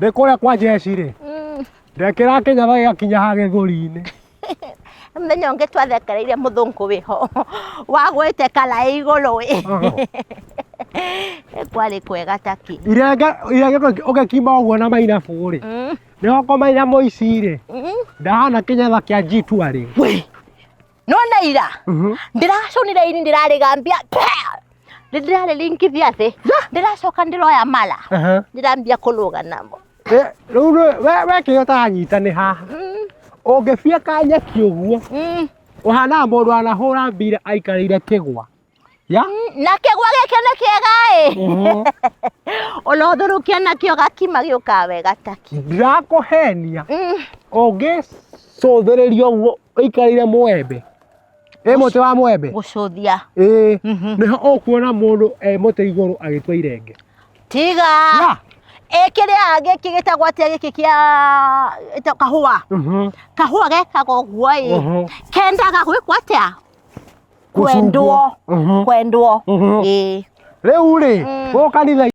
Ndĩ kũrĩa kwa jeshi rĩ, ndekĩra kĩnyatha gĩgakinya ha gĩthũri-inĩ. Mũthenya ũngĩ twathekereire mũthũngũ wĩho wagwĩte karaĩ igũrũ ĩ. Kwarĩ kwega taki. Irenge irenge ũgĩkima ũguo na mainabu rĩ, nĩho kũmenya mũici rĩ, ndahana kĩnyatha kĩa G2 rĩ. We. Nona ira ndĩracũnire ini ndĩrarĩgambia ndĩrarĩringithia thĩ ndĩracoka ndĩroya mara ndĩrambia kũrũga namo. Rĩu we kĩrĩa ũtaranyita nĩ haha ũngĩbieka nyeki ũguo ũhanaga mũndũ anahũra mbira aikarĩire kĩgwa ya. Na kĩgwa gĩkĩ nĩ kĩega ĩ, ona ũthũrũkia nakĩo gakima gĩũkaga wega taki. Ndirakũhenia, ũngĩcũthĩrĩria ũguo ũikarĩire mũembe ĩ mũtĩ wa mwembe. Gũcũthia. Ĩĩ, nĩho ũkuona mũndũ e mũtĩ igũrũ agĩtua irenge. Tiga. Ya. Ĩ kĩrĩa gĩkĩ gĩtagwo atĩa gĩkĩ kĩa kahũa? Kahũa gekaga ũguo ĩ. Kendaga gwĩkwo atĩa? Gũcungwo. Kwendwo. Kwendwo. Ĩ. Rĩu rĩ, gũkũ kanitha.